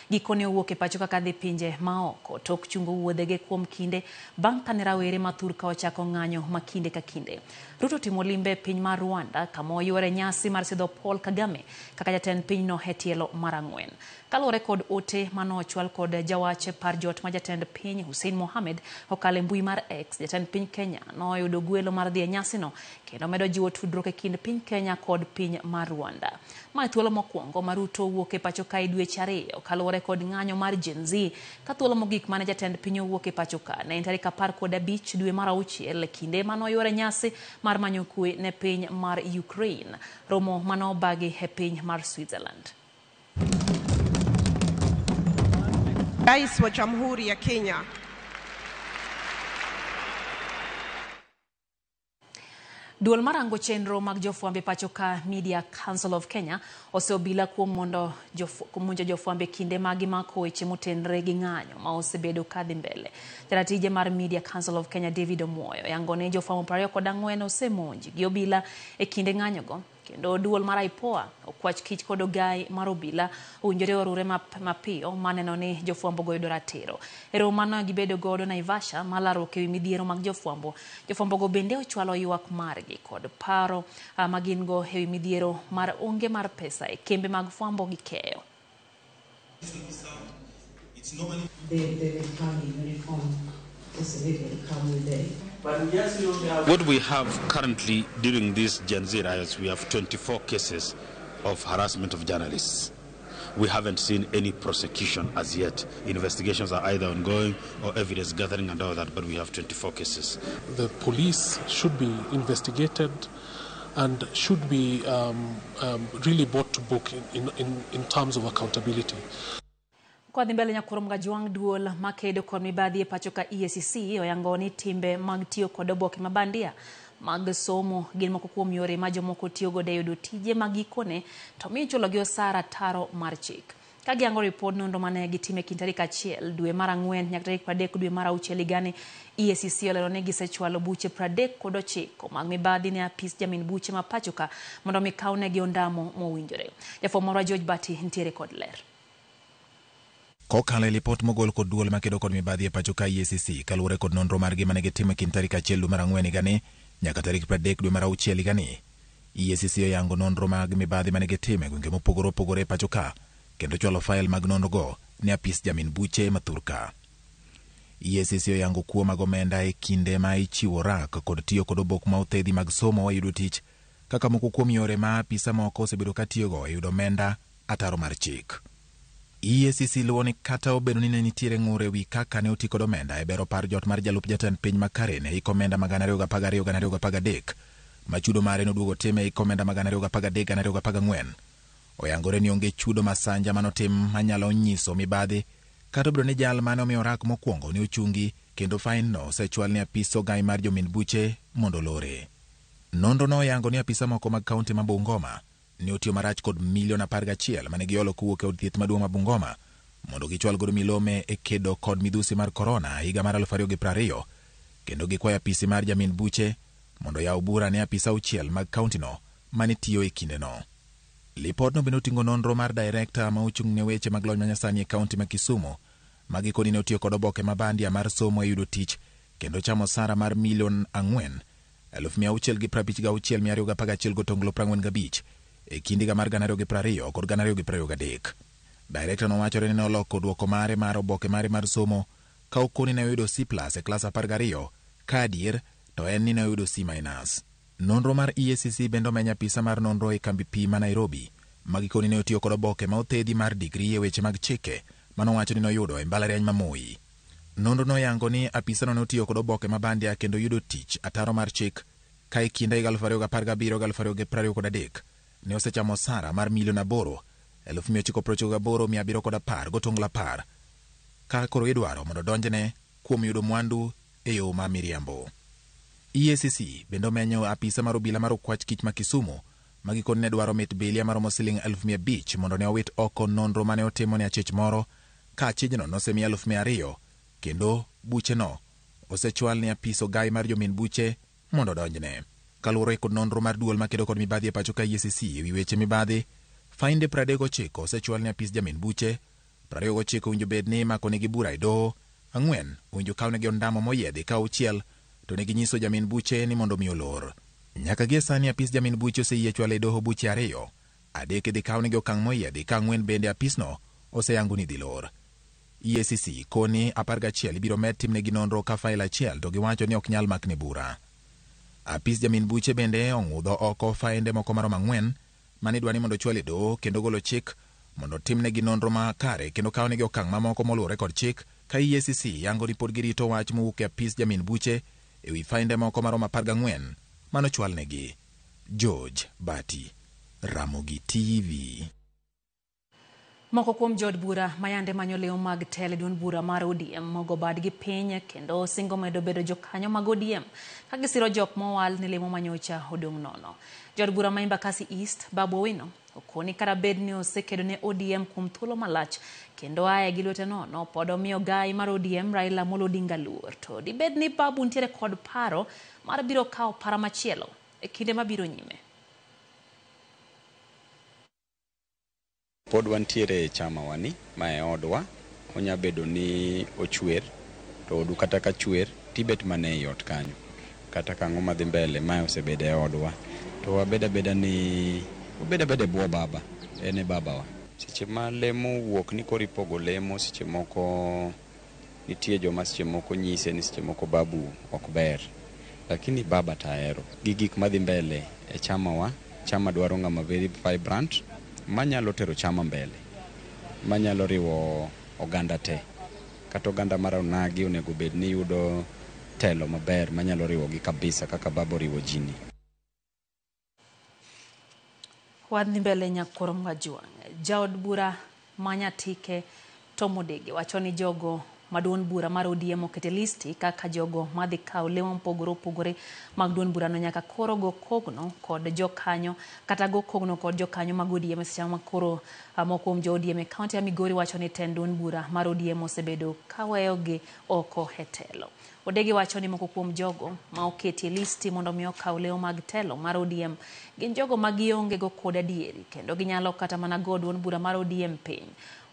Gikone owuok e pacho kaka dhi pinje maoko tok chungo wuodhege kuom kinde bang' kane rawere ma thurka ochako ng'anyo ma kinde ka kinde. Ruto timo limbe e piny mar Rwanda kama oyuore nyasi mar sidho Paul Kagame kaka jatend pinyno e tielo mar 4. Kaluwore kod ote mane ochwal kod jawach par jot ma jatend piny Hussein Mohamed okalo e mbui mar X, jatend piny Kenya noyudo gwelo mar dhi e nyasino kendo medo jiwo tudruok e kind piny Kenya kod piny mar Rwanda. Ma thuolo mokwongo ma Ruto owuok e pacho ka e dweche 2 kaluwore kod ng'anyo mar Gen Z, ka thuolo mogik mane jatend piny owuok e pacho ka ne en tarik 15 dwe mar 6 e kinde mane oyuore nyasi mar manyo kwe ne piny mar Ukraine, romo mane obagi e piny mar Switzerland. Rais wa Jamhuri ya Kenya. Duol marango chenro mag jofwambo e pacho ka Media Council of Kenya oseobila kuom mondo monjo jofwambo e kinde ma gimako weche motenre gi ng'anyo ma osebedo kadhi mbele. Jaratije mar Media Council of Kenya David Omuoyo yango ni jofwambo 24 osemonji gi obila e kinde ng'anyogo, kendo duol mar IPOA okwach kich kod ogai mar obila owinjore orure mapiyo maneno ni jofwambo go yudo ratiro. E romo mane gibedo godo Naivasha mar larruok ewi midhiero mag jofwambo, jofwambo go bende ochwalo ywak margi kod paro ma gin go ewi midhiero mar onge mar pesa e kembe mag fwambo gi keyo. They come in uniform, the civilian come with the What we have currently during these Gen Z riots, we have 24 cases of harassment of journalists. We haven't seen any prosecution as yet. Investigations are either ongoing or evidence gathering and all that, but we have 24 cases. The police should be investigated and should be really brought to book in terms of accountability. Kwa dhi mbele nyakurom Gajwang' duol makedo kod mibadhi e pacho ka EACC oyango ni timbe mag tiyo kod oboke mabandia mag somo gin moko kuom yore ma jomoko tiyo godo e yudo tije ma gikone to miyo ichulo gi osara taro mar chik. Ka giyango ripod nonro mane gitimo e kind tarik 1 dwe mar 4 nyaka tarik 30 dwe mar 6 higani, EACC olero ni gisechwalo buche 39 mag mibadhi ne apis jamin buche ma pacho ka mondo mi kawnegi ondamo mowinjore. Jafwambo marwa George Bati ntiere kod ler. Kokalo e lipot mogol kod duol makedo kod mibadhi e pacho ka EACC kaluwore kod nonro margi mane gitimo e kind tarik 1 dwe mar 4 higani nyaka tarik 30 dwe mar 6 higani, EACC oyango nonro mag mibadhi mane gitimo e gwenge mopogore opogore e pacho ka kendo chwalo fail mag nonro go ne apis jamin buche ma thurka. EACC oyango kuo mag omenda e kinde ma ichiwo rak kod tiyo kod obok ma othedhi mag somo e yudo tich kaka moko kuom yore ma apisa moko osebedo ka tiyogo e yudo omenda ataro mar chik. EACC luwo ni kata obedo ni ne nitiere ng'ur ewi kaka ne oti kod omenda e bero par jot mar jalup jatend piny ma Karen e hik omenda mag 2012-2013 ma chudo mare noduogo tim e hik omenda mag 2013-2014, oyangore ni onge chudo masanja manotim manyalo nyiso mibadhi kata obedo ni jal mane omiyo rak mokwongo ne ochungi kendo fain no osechwal ne apis ogai mar jomin buche mondo olore. Nonro no oyango ni apisa moko mag kaunti ma Bungoma ne otiyo marach kod milion 11 mane giolo kowuok e od thieth maduong' ma Bungoma mondo gichwal godo milome e kedo kod midhusi mar korona higa mar 2020, kendo gikwayo apisi mar jamin buche mondo oyaw bura ne apisa 6 mag kauntino mane tiyo e kindeno. Lipodno bende oting'o nonro mar direkta ma ochung' ne weche mag lony manyasani e kaunti ma Kisumu ma gikoni ne otiyo kod oboke ma bandia mar somo e yudo tich kendo chamo osara mar milion 4,656,211.45 e kind higa mar 2020 kod 2023. Direkta nowachore ni ne oloko duoko mare mar oboke mare mar somo ka okoni ne oyudo C+ e klas 12 ka adier to en ni ne oyudo C-. Nonro mar EACC bende omenyo apisa mar nonro e kambi pi ma Nairobi ma gikoni ne otiyo kod oboke ma othedhi mar digri e weche mag chike manowacho ni noyudo e mbalariany ma Moi. Nonro noyango ni apisano ne otiyo kod oboke ma bandia kendo yudo tich ataro mar chik ka e kind higa 2017-2023 ne osechamo osara mar milion 8,998,710.10 ka koro idwaro mondo donjne kuom yudo mwandu e yo ma miriambo. EACC bende omenyo apisa mar obila mar okwach kich ma Kisumu ma gikone ne dwaro mit bilia maromo siling 500,000 mondo ne owit oko nonro mane otimo ne achich moro ka achijno nosemiye 200,000 kendo bucheno osechwal ne apis ogai mar jomin buche mondo odonjne. Kaluwore kod nonro mar duol makedo kod mibadhi e pacho ka EACC ewi weche mibadhi, fainde 39 osechwal ne apis jamin buche 29 owinjo bed ni imakonegi bura e doho, 4 owinjo kawnegi ondamo moyiedhi ka 6 to ne ginyiso jamin buche ni mondo mi olor. Nyaka gie sani apis jamin buche oseyie chwalo e doho buche 2, 3 idhi kawnegi okang' moyiedhi ka 4 bende apisno oseyango ni dhi lor. EACC koni 11 ibiro med timnegi nonro ka fail 1 to giwacho ni ok nyal makne bura. Apis jamin buche bende ong'udho oko fainde moko maromo 4 mane idwa ni mondo ochwal e doho kendo golo chik mondo timnegi nonro makare kendo kawnegi okang' mamoko moluwore kod chik ka EACC yango ni pod girito wach mowuok e apis jamin buche ewi fainde moko maromo 14 manochwalnegi. George Bati, Ramogi TV. Moko kuom jood bura mayande manyo lemo mag telo e duond bura mar ODM ogo badgi piny kendo singo medo bedo jokanyo mag ODM ka gisiro jok mowal ni lemo manyocha odong' nono. Jood bura ma Embakasi East, Babu Owino, okoni kata bed ni osekedo ne ODM kuom thuolo malach kendo aye gi lwete nono, pod omiyo gai mar ODM Raila Amolo Odinga luor. To dibed ni Babu nitiere kod paro mar biro kawo para machielo e kinde mabiro nyime. Pod wantiere e chama wani ma e odwa, onya bedo ni ochwer to odu kata ka chwer tibet mana ei ot kanyo. Kata ka ang'o madhi mbele mae osebedo e odwa. To wabed abeda ni wabed abeda e bwo baba, en e babawa. Seche ma lemo wuok ni koro ipogo lemo, seche moko nitie joma seche moko nyise ni seche moko Babu ok ber. Lakini baba tahero. Gi gik madhi mbele e chama wa, chama dwaro ng'ama very vibrant, manyalo tero chama mbele, manyalo riwo oganda te. Kata oganda mar onagi onego bed ni yudo telo maber manyalo riwogi kabisa kaka baba oriwo ji ni. Wadhi mbele Nyakoro Mwajwang'. Jaod bura ma Nyatike Tom Odege wacho ni jogo ma duond bura mar ODM okete listi kaka jogo madhi kawo lemo mopogore opogore mag duond burano nyaka koro go kogno kod jokanyo kata go kogno kod jokanyo mag ODM seche ma koro moko kuom jo ODM e kaunti ya Migori wacho ni tend duond bura mar ODM osebedo kaweyogi oko e telo. Odege wacho ni moko kuom jogo ma oketi e listi mondo mi okaw lemo mag telo mar ODM gin jogo ma gionge go kod adieri kendo ginyalo kata mana go duond bura mar ODM piny.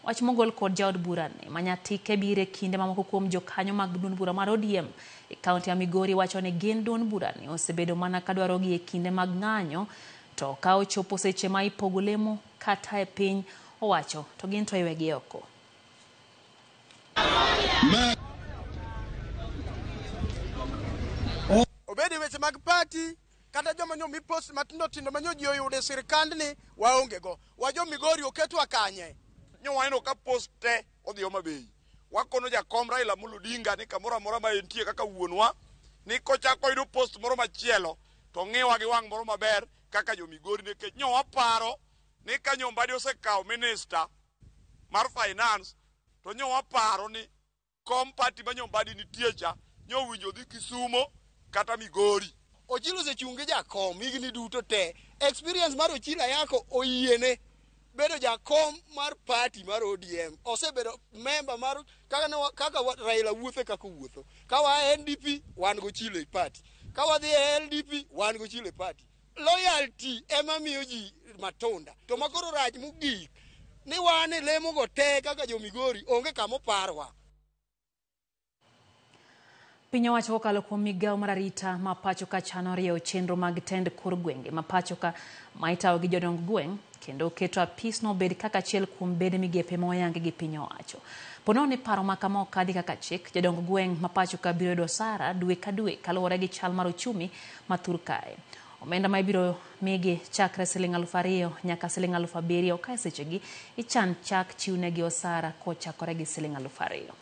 Wach mogol kod jaod bura ni ma Nyatike biro e kinde ma moko kuom jokanyo mag duond bura mar ODM e kaunti ya Migori wacho ni gin duond bura ni osebedo mana kadwarogi e kinde mag ng'anyo to ka ochopo seche ma ipogo lemo kata e piny owacho to gin to iwegi oko. Obedi weche mag party kata joma nyo mi post matindo tindo ma nyo ji oyudo e sirikandni waonge go. Wajo Migori oketwa kanye? Nyo waneno ka post te odhi Homa Bay. Wakono jakom Raila Amolo Odinga ni kamoro amora ma entie kaka wuonwa ni kochako yudo post moro machielo to ng'iwa gi wang' moro maber kaka jo Migori nikech nyo waparo ni ka Nyombadi osekawo minister mar finance to nyo waparo ni kom party ma Nyombadi nitie cha nyo owinjo dhi Kisumo kata Migori. Ochilo osechung' gi jakom higni duto te. Experience mar Ochilo Ayako oyiene bedo jakom mar party mar ODM. Osebedo member mar kaka Raila wuotho kaka owuotho. Ka wa e NDP wan go Ochilo e party. Ka wadhi e LDP wan go Ochilo e party. Loyalty ema miyo ji matunda. To makoro rach mogik ni wan e lemo go te kaka jo Migori onge kama oparwa. Piny owacho kokalo kuom migawo mar arita ma pacho ka chano rieyo chenro mag tend kor gwenge ma pacho ka ma itayo gi jodong gweng' kendo keto apisno obed kaka achiel kuom bede migepe ma oyangi gi piny owacho. Ponono ni paro ma kama okadhi kaka chik, jodong gweng' ma pacho ka biro yudo osara dwe ka dwe kaluwore gi chal mar ochumi ma thur kae. Omenda ma ibiro migi chakre siling 2,000 nyaka siling 7,000 ka e sechegi ichan chak chiwnegi osara kochakore gi siling 2,000.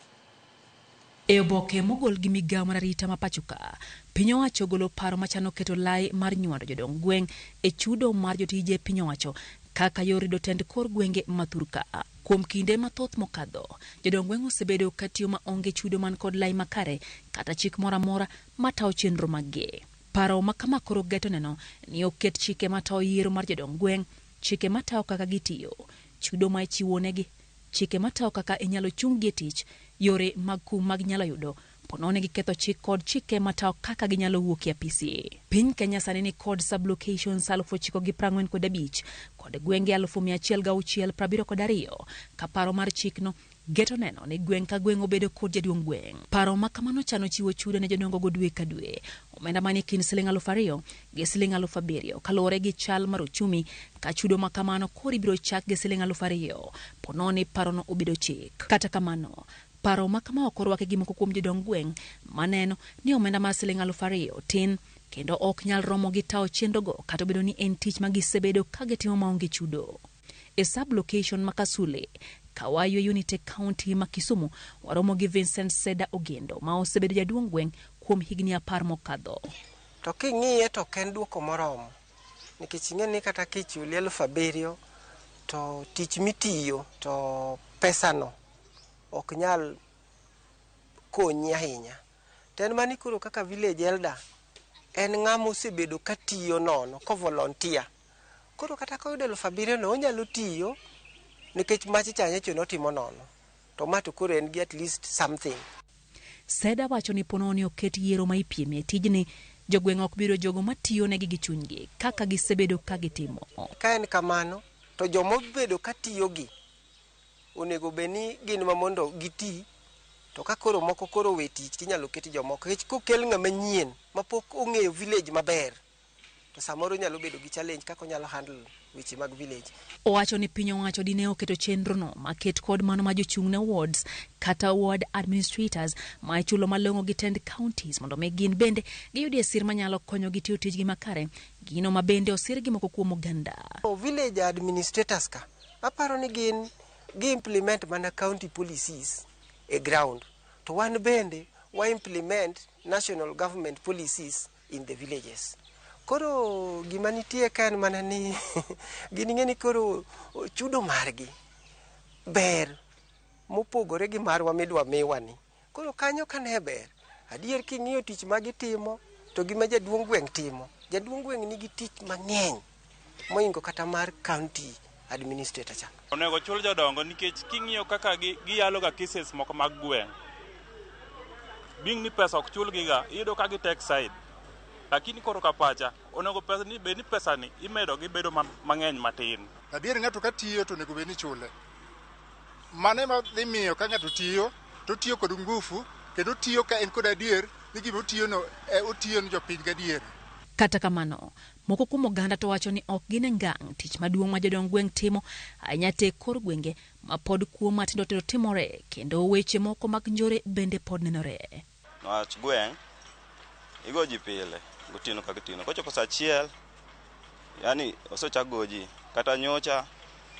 E oboke mogol gi migawo mar arita ma pacho ka, piny owacho ogolo paro machano keto lai mar nywando jodong gweng' e chudo mar jotije piny owacho kaka yor rido tend kor gwenge ma thur ka. Kuom kinde mathoth mokadho, jodong gweng' osebedo katiyo maonge chudo man kod lai makare kata chik moro amora matayo chenro maggi. Paro ma kama koro geto neno ni oket chike matayo yiero mar jodong gweng', chike matayo kaka gitiyo, chudo ma ichiwonegi, chike matayo kaka inyalo chung-gi e tich, yore mag kum mag nyalo yudo Pono ne giketho chik kod chike matayo kaka ginyalo wuok e apisi. Piny Kenya sani ni kod sub-locations 9,045 kod gwenge 106,72 ka paro mar chikno geto neno ni gweng' ka gweng' obedo kod jaduong' gweng'. Paro ma kamano chano chiwo chudo ne jodongo go dwe ka dwe. Omenda manie kind siling 2,000 gi siling 7,000 kaluwore gi chal mar ochumi ka chudo ma kamano koro ibiro chak gi siling 2,000 pono ni parono obedo chik. Kata kamano, paro ma kama ok orwaki gi moko kuom jodong gweng' maneno ni omenda mar siling 2,000 tin kendo ok nyal romo gi tawo chenrogo kata obedo ni en tich ma gisebedo ka gitimo maonge chudo. E sub-location ma Kasule, Kawayu Unity County ma Kisumu, waromo gi Vincent Seda Ogendo ma osebedo jaduong' gweng' kuom higni 10 mokadho. To king'iye to ok en duoko moromo, nikech ing'e ni kata kichuli 7,000 to tich mitiyo to pesano ok nyal konyi ahinya. To en mani koro kaka village elder, en ng'ama osebedo katiyo nono, ko volunteer. Koro kata koyudo 7,000 no onyalo tiyo nikech machicha nyocha notimo nono. To ma to koro en gi at least something. Seda wacho ni pono ni oket yiero ma ipiemie tijni, jogweng' ok biro jogo matiyo negi gi chunygi kaka gisebedo ka gitimo. Ka en kamano, to joma obedo katiyo gi onego bed ni gin ma mondo giti, to ka koro moko koro we tich tinyalo ket jomoko. Nikech kokel ng'ama nyien mapok ong'eyo village maber, to samoro nyalo bedo gi challenge kaka onyalo handle weche mag village. Owacho ni piny owacho dine oketo chenrono maket kod mano ma jochung' ne wards kata ward administrators ma ichulo malong'o gi tend counties mondo mi gin bende giyudie sir manyalo konyogi tiyo tijgi makare, gino ma bende osir gi moko kuom oganda. Village administrators ka, aparo ni gin gi implement mana county policies e ground, to wan bende wa implement national government policies in the villages. Koro gima nitie ka en mana ni gin ing'e ni koro chudo margi ber mopogore gi marwa midwa miwa ni. Koro kanyo kane ber, adier king'iyo tich ma gitimo to gima jaduong' gweng' timo, jaduong' gweng' nigi tich mang'eny moingo kata mar county administrator cha. Onego chul jodongo nikech king'iyo kaka giyalo ga cases moko mag gweng'. Being ni pesa ok chulgi ga, iyudo ka gi take side. Lakini koro ka pacha, onego pesa ni bed ni pesa ni imedo gi bedo mang'eny matin. Adier ng'ato ka tiyo to onego bed ni chule. Mano ema dhi miyo ka ng'ato tiyo, to otiyo kod ngufu, kendo otiyo ka en kod adier ni gima otiyono, otiyo ni jopiny gadier. Kata kamano, moko kuom oganda to wacho ni ok gine ngang' tich maduong' ma jodong gweng' timo ahinya te kor gwenge ma pod kuo matindo tindo timore kendo weche moko mag njore bende pod nenore. Wach gweng' igo ji pile gotieno ka gotieno. Kochopo saa 1, yani osechak go ji. Kata nyocha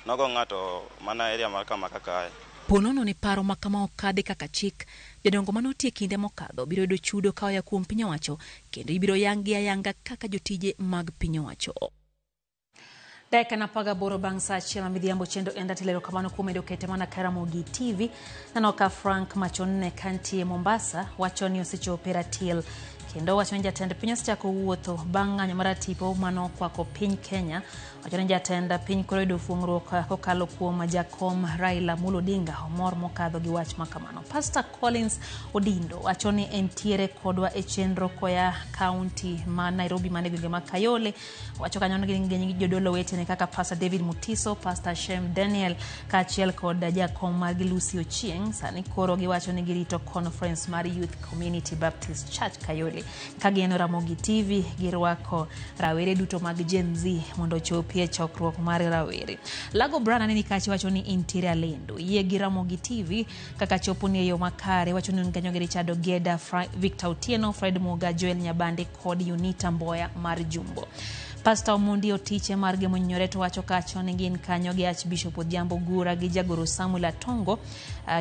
nogo ng'ato mana area mar kama kakae. Ponono ni paro ma kama okadhi kaka chik, jodongo manotie kinde mokadho biro yudo chudo ka oya kuom piny owacho kendo ibiro yang gi ayanga kaka jotije mag piny owacho. Dakika 18 bang' saa 1 ma midhiambo chendo en ratilero kamano kuom medo kete mana ka Ramogi TV. Neno ka Frank Machonne kantie Mombasa wacho ni osechopo e ratil kendo wacho ni jatend piny osechako wuotho bang' ng'anyo mar tipo mano okwako piny Kenya. Wacho ni jatend piny koro yudo fuong'ruok kokalo kuom jakom Raila Amolo Odinga omor mokadho gi wach makamano. Pastor Collins Odindo wacho ni entiere kodwa e chenro koya kaunti ma Nairobi mane gwenge ma Kayole. Wacho kanyo ni gin jodolo wetene kaka Pastor David Mutiso, Pastor Shem Daniel kaachiel kod jakom margi Lucy Ochieng'. Sani koro giwacho ni girito conference mar Youth Community Baptist Church Kayole. Ka gineno Ramogi TV girwako rawere duto mag Gen Z mondo ochopi e chokruok mar rawere. Lago Brana neni kacha wacho ni intiere alendo. Yie gi Ramogi TV kaka chopo ni e yo makare wacho ni kanyo gi Richard Ogeda, Victor Otieno, Fred Muga, Joel Nyabande kod Unita Mboya mar Jumbo. Pastor Omondi Otiche mar Gemo Nyore to wacho kacho ni gin kanyo gi Archbishop Odhiambo Gura gi Jagoro Samuel Atongo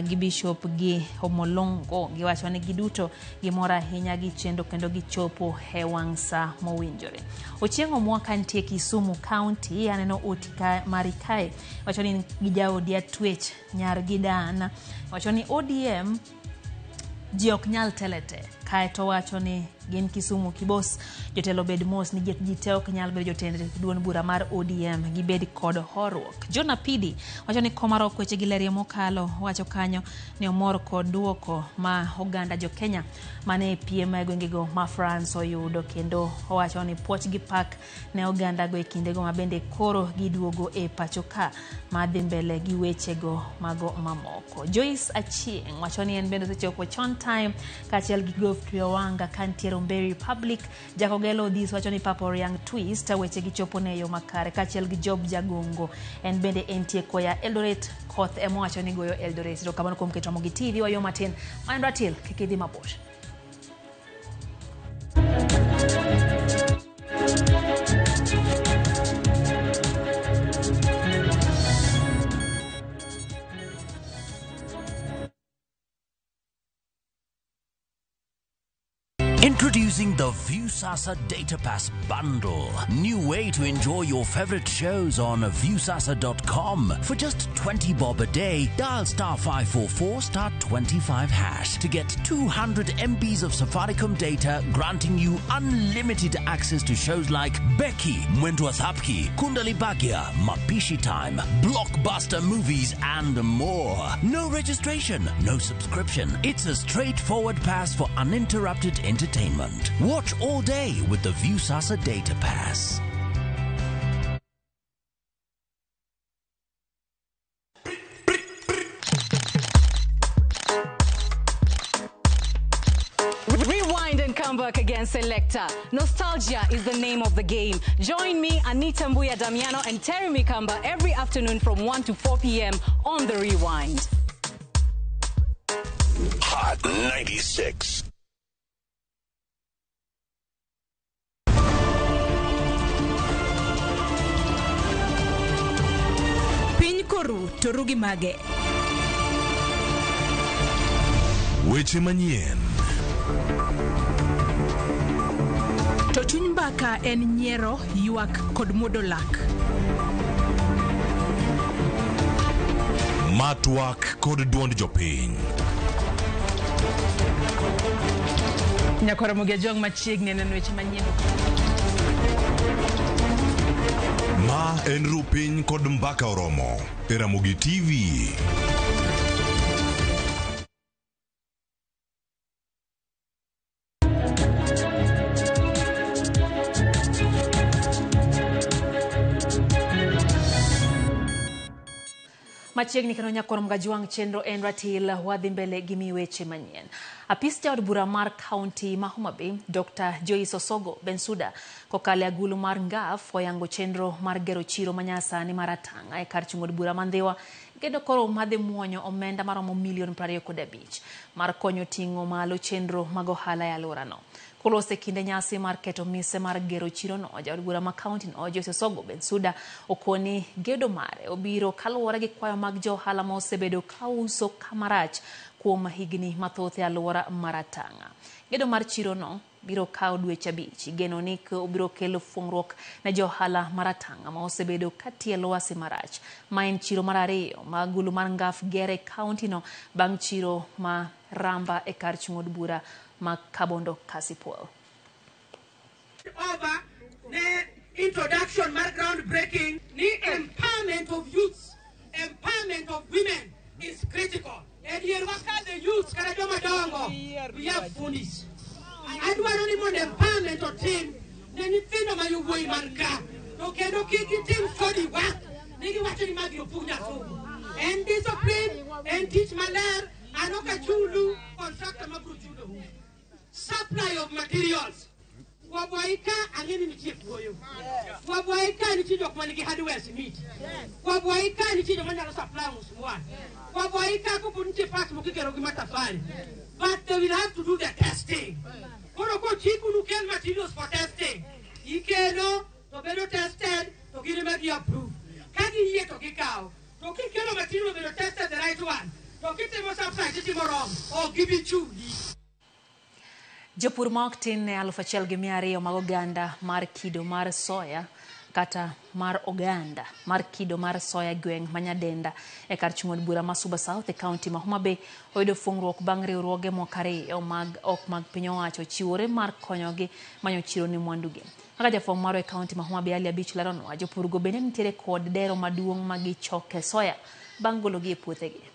gi Bishop gi Omolongo. Giwacho ni giduto gimor ahinya gi chenro kendo gichopo e wang' sa mowinjore. Ochieng' Omwa kantie Kisumu County aneno oti mari kae wacho ni gi jaodi Atwech nyar gi dana wacho ni ODM ji ok nyal telete. Kaeto wacho ni gin Kisumu Kibos jotelo bed mos ni ji te ok nyal bedo jotend duond bura mar ODM gibed kod horuok. John Apidi wacho ni Komarok weche gi lerie mokalo wacho kanyo ni omor kod duoko ma oganda jo Kenya mane piem e gwengego ma France oyudo kendo owacho ni puoch gi pak ne oganda go e kindego ma bende koro giduogo e pacho ka madhi mbele gi wechego mago mamoko. Joyce Achieng' wacho ni en bende osechopo chon time kaachiel gi Godfrey Owanga kantiere Omberi Republic. Jakogelo Odhis wacho ni Papa Oriang Twist weche gichopo ne yo makare kaachiel gi Job Jagongo en bende entie koya Eldoret. Koth ema wacho ni goyo Eldoret. Erokamano kuom keto Ramogi TV wayo matin. An Ratil kik idhi mabor. Introducing the Viusasa Data Pass Bundle. New way to enjoy your favorite shows on Viusasa.com. For just 20 bob a day, dial star 544 star 25 hash to get 200 MBs of Safaricom data, granting you unlimited access to shows like Becky, Mwendwa Thapki, Kundali Bhagya, Mapishi Time, blockbuster movies, and more. No registration, no subscription. It's a straightforward pass for uninterrupted entertainment. Watch all day with the Viusasa Data Pass. Rewind and come back again, Selector. Nostalgia is the name of the game. Join me, Anita Mbuya Damiano, and Terry Mikamba every afternoon from 1 to 4 p.m. on The Rewind. Hot 96. Piny koru to ru gi mage. Weche manyien. To chuny mbaka en nyiero, ywak kod muodo lak. Matwak kod duond jopiny. Nyakwar Ramogi Ajwang' machiegni neno weche manyien. Ma en Rupiny kod Mbaka Oromo e Ramogi TV. Machiegni kendo nyakwar Mgajwang' chenro en ratil wadhi mbele gi mi weche manyien. Apis jaod bura mar kaunti ma Homa Bay, Dr. Joyce Osogo Bensuda kokalo e agulu mar NGAF oyango chenro mar gero chiro manyasani mar Atang'a e kar chung' od bura ma Ndhiwa kendo koro madhi muonyo omenda maromo milion 25 mar konyo ting'o malo chenro mag ohala e alworano. Kolose kinde nyasi mar keto mise mar gero chirono, jaod bura ma kaunti no Joyce Osogo Bensuda okoni gedo mare obiro kaluwore gi kwayo mag jo ohala ma osebedo kauso kamarach kuom higni mathoth e alwora mar Atang'a. Gedo mar chirono biro kawo dweche 5. Igeno ni obiro kelo fuong'ruok ne jo ohala mar Atang'a ma osebedo katiyo lwasi marach. Ma en chiro mar ariyo ma agulu mar NGAF gere e kaunti no bang' chiro ma Ramba e kar chung' od bura ma Kabondo Kasipul. Over ne introduction mar groundbreaking ni empowerment of youths, empowerment of women is critical. Edier wakadhe youths kata joma dongo, we have fundis. Adwaro ni mondo empowerment otim ne nyithindo ma yowuoyi man ka to kendo kik gitim shoddy work ni giwacho ni magi opug nyasungu. En discipline, en tich maler, an ok achulu contractor mabiro chulou. Supply of materials. Wabwai ka ang'e ni nitie kuoyo. Wabwai ka nitie jok manigi hardware simiti. Wabwai ka nitie joma nyalo supply musmwal. Wabwai ka kopo nitie parts mokigero gi matafari. But they will have to do the testing. Koro kochiku nukel materials for testing. Ikelo to bedo tested to gin ema gi approve. Ka giyie to gikawo. To kikelo material bedo tested the right one. To kitimo supply titimo wrong. Ok gibi chuli. Jopur ma ok tin ne 1,200 mag oganda mar kido mar soya kata mar oganda mar kido mar soya gweng' ma Nyadenda e kar chung' od bura ma Suba South e kaunti ma Homa Bay oyudo fungruok bang' riwruoge moko ariyo mag ok mag piny owacho chiwore mar konyogi manyo chiro ne mwandugi. Kaka jafwambo marwa e kaunti ma Homa Bay Ali Abich leronwa, jopurgo bende nitiere kod dero maduong' ma gichoke soya bang' gologi e puothegi.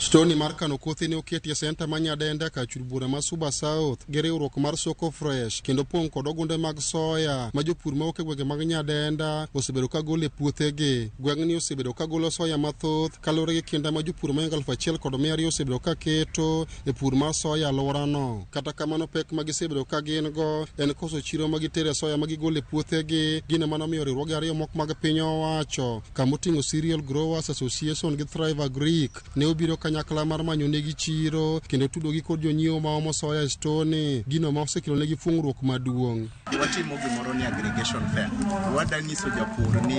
Stoni mar kano kothe ne oketi e senta ma Nyadenda kar chul bura ma Suba South gi riwruok mar Soko Fresh kendo pong' kod ogunde mag soya ma jopur mawuok e gwenge mag Nyadenda osebedo ka golo e puothegi. Gweng'ni osebedo ka golo soya mathoth kaluwore gi kinda ma jopur mohingo 1200 osebedo ka keto e pur mar soya e alworano. Kata kamano pek ma gisebedo ka gin go en koso chiro ma gitere soya ma gigolo e puothegi, gino manomiyo riwruoge ariyo moko mag piny owacho kamoting'o Cereal Growers Association gi Thrive Agric ne obiro kanyakla mar manyo negi chiro kendo tudogi kod jonyiewo ma omo soya e stoni, gino ma osekelo negi fung'ruok maduong'. Watimo gimoro ni aggregation fair. Wada nyiso japur ni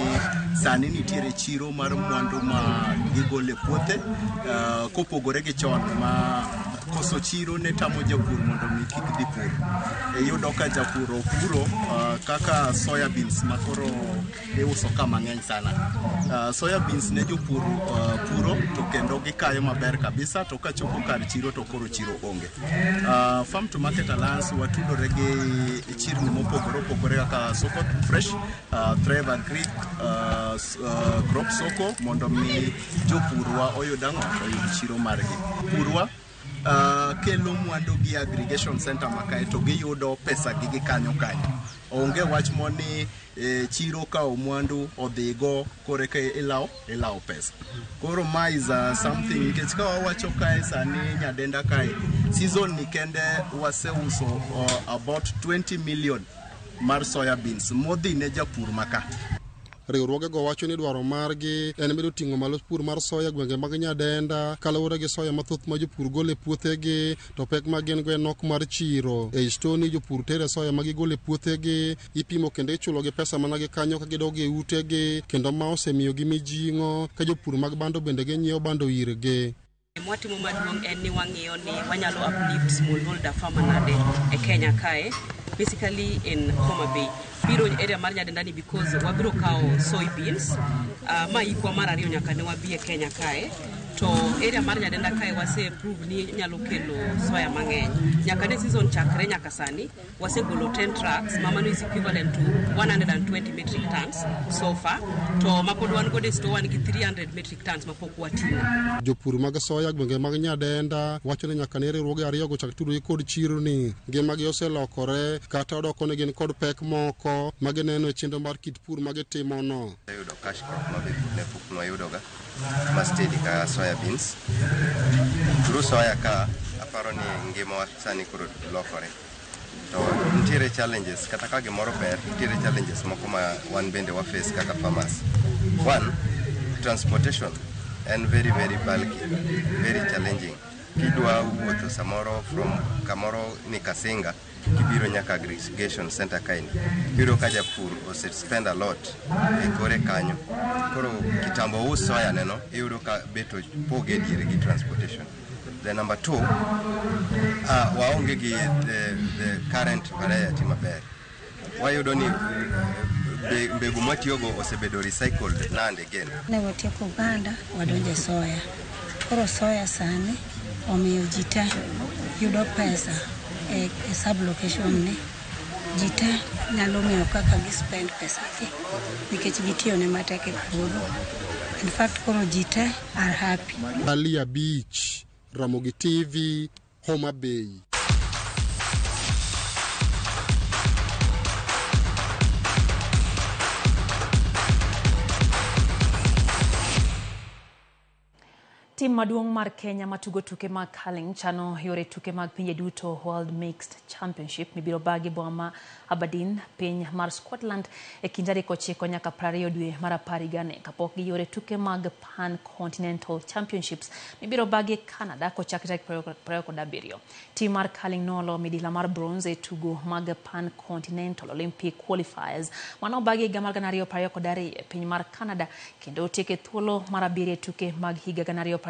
sani nitiere chiro mar mwandu ma gigolo e puothe kopogore gi chon ma koso chiro ne tamo japur mondo mi kik dhi pur. Iyudo ka japur opuro kaka soya beans ma koro iuso ka mang'eny sana. Soya beans ne jopur puro to kendo gikayo maber kabisa to kachopo kar chiro to koro chiro onge. Farm to Market Alliance watudore gi chirni mopogore opogore kaka Soko Fresh, Thrive Agric, Crop Soko mondo mi jopurwa oyud ang'o? Oyud chiro margi. Purwa kelo mwandu gi aggregation center ma kae to giyudo pesa gi gi kanyo kanyo. Onge wach moni chiro kawo mwandu odhigo koreka ilawo pesa. Koro ma is something nikech ka wawacho kae sani Nyadenda kae season ni kende waseuso about 20 million mar soya beans modhi ne japur maka. Riwruogego wacho ni dwaro margi en medo ting'o malo pur mar soya gwenge mag Nyadenda kaluwore gi soya mathoth ma jopur golo e puothegi to pek ma gin go en nok mar chiro. Ei stoni jopur tere soya ma gigolo e puothegi ipimo kendo ichulogi pesa mana gi kanyo ka gidok e utegi kendo ma osemiyogi mijing'o ka jopur mag bando bende ginyiewo bando irgi. Mwatimo maduong' en ni wang'iyo ni wanyalo uplift smallholder farmer nade e Kenya kae, basically in Homa Bay. Biro area mar Nyadenda ni because wabiro kawo soybeans, ma ikwa mar ariyo nyaka ne wabi e Kenya kae. To area mar Nyadenda kae wase prove ni nyalo kelo soya mang'eny. Nyaka ne season chakre nyaka sani, wasegolo 10 trucks, ma mano is equivalent to 120 metric tons so far. To ma pod wan godo e store wan gi 300 metric tons ma pok wating'o. Jopur mag soya gwenge mag Nyadenda wacho ni nyaka ne riwruoge ariyogo chak tudore kod chironi, ngimagi oselokore kata odoko ni gin kod pek moko ma gineno e chenro mar kit pur ma gitimono. Ayudo cash crop ma be ne pok nwayudoga ma steady ka soya beans. Through soya ka aparo ni ngimawa sani koro lokore. To nitiere challenges kata ka gimoro ber, nitiere challenges moko ma wan bende wa face kaka farmers. One, transportation en very very bulky, very challenging. Kidwa wuotho samoro from kamoro ni Kasinga kibiro nyaka aggregation center kaeni, iyudo ka japur ose spend a lot e kore kanyo. Koro kitambo us soya neno, iyudo ka bet opoge e diere gi transportation. Then number two, waonge gi the current variety maber. Wayudo ni mbegu mwatiyogo osebedo recycled now and again. Ne watieko oganda wadonjo e soya. Koro soya sani omiyo ji te yudo pesa e sub location ni. Ji te nyalo ng'eyo kaka gi spend pesa gi nikech gitiyone matek e puodho. In fact koro ji te are happy. Ali Abich, Ramogi TV, Homa Bay. Tim maduong' mar Kenya matugo tuke mag curling chano yore tuke mag pinje duto World Mixed Championship mibiro bagi boma ma Aberdeen, piny mar Scotland e kind tarik 9 nyaka 20 dwe mar 10 higani kapok giyore tuke mag Pan Continental Championships mibiro bagi Canada kochak tarik 27. Tim mar curling nolo midila mar bronze e tugo mag Pan Continental Olympic Qualifiers manobagi higa mar 2022 e piny mar Canada kendo otieke thuolo mar 7 e tuke mag higa 2023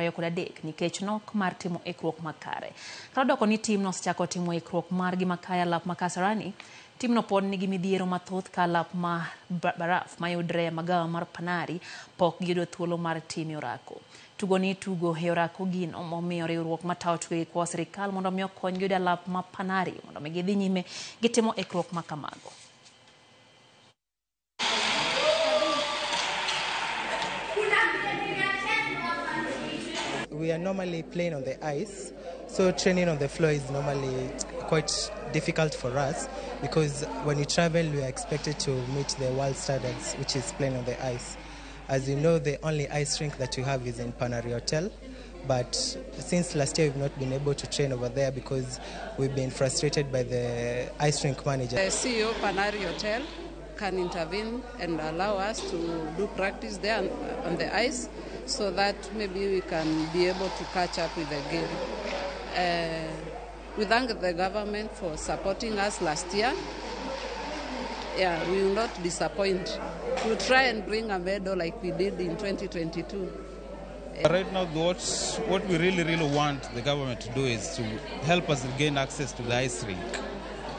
nikech nok mar timo ikruok makare. Kata odoko ni tim nosechako timo ikruok margi makare alap ma Kasarani, Timno pod nigi midhiero mathoth ka lap ma baraf mayudre e magawa mar Panari pok giyudo thuolo mar time orako. Tugo ni tugo e orako gino momiyo riwruok matayo tuke kwa sirikal mondo mi okony yudo lap ma Panari mondo mi gidhi nyime gitimo ikruok ma kamago. We are normally playing on the ice, so training on the floor is normally quite difficult for us because when we travel, we are expected to meet the world standards, which is playing on the ice. As you know, the only ice rink that we have is in Panari Hotel, but since last year we've not been able to train over there because we've been frustrated by the ice rink manager. The CEO Panari Hotel can intervene and allow us to do practice there on the ice so that maybe we can be able to catch up with the game. We thank the government for supporting us last year. Yeah, we will not disappoint. We'll try and bring a medal like we did in 2022. Right now, what we really, really want the government to do is to help us gain access to the ice rink.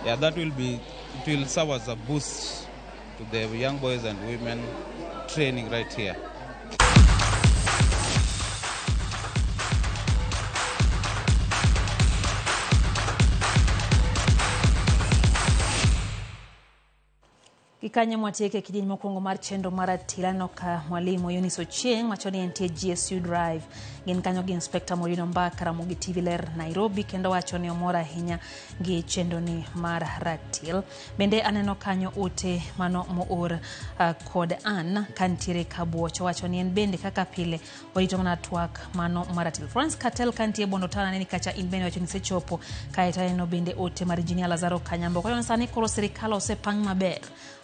Yeah, that will be, it will serve as a boost to the young boys and women training right here. Gikanye mwatieke kidieny mokwongo mar chenro mar Atila ka mwalimu Eunice Ochieng wacho ni entie GSU Drive. Gin kanyo gi Inspector Maureen Ombaka Ramogi TV Ler Nairobi kendo wacho ni omor ahinya gi chenro ni mar ratil. Bende aneno kanyo ote mano moor kod an kantiere Kabuoch wacho ni en bende kaka pile orito mana twak mano mar ratil. Florence Katel kantie Bondo Tana neni kacha in bende wacho ni sechopo kaeto aneno bende ote mar Engineer Lazaro Kanyambo. Kwayo sani koro sirikal osepang maber.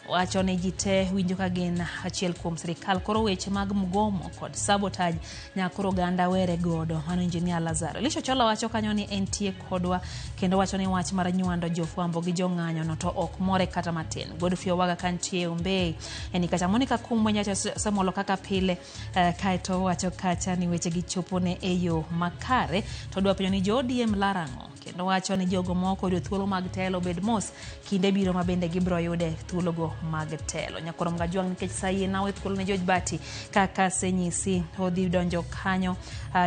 Wacho ni ji te winjo ka gin achiel kuom sirikal koro weche mag mgomo kod sabotage nyaka koro oganda were godo. Mano Engineer Lazaro. Elisha Chola wacho kanyo ni entie kodwa kendo wacho ni wach mar nywando jofwambo gi jong'anyo no to ok more kata matin. Godfrey Owaga kantie Ombei eni kacha Monica Kumwe nyacha Samolo kaka pile kaeto wacho kacha ni weche gichopo ne e yo makare to dwa penjo ni jo ODM larang'o kendo wacho ni jogo moko oyudo thuolo mag telo bed mos kinde biro ma bende gibiro yude thuologo mag telo. Nyakoro Mgajwang' nikech sa yie nawe thuolo ne George Bati kaka senyisi odhi donjo kanyo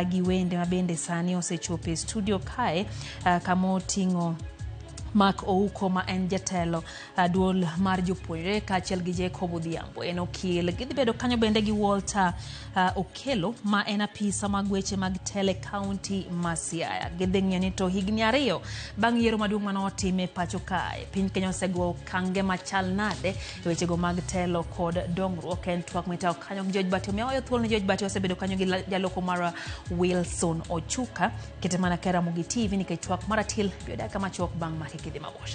gi wende ma bende sani osechopo e studio kae kama oting'o Mark Ouko ma en jatelo duol mar jopuonjre kaachiel gi Jacob Odhiambo en okil. Gidhi bedo kanyo bende gi Walter Okelo ma en apisa mag weche mag tele county ma Siaya. Gidhi ng'iyo ni to higni 2 bang' yiero maduong' mane otim e pacho kae piny Kenya osego okange machal nade e wechego mag telo kod dongruok. En twak mitayo kanyo gi George Bati. Omiyo aweyo thuolo ne George Bati osebedo kanyo gi jaloko mara Wilson Ochuka. Kete mana ka Ramogi TV nikech twak mar atil biro dakika machuok bang' make kidhi mabor.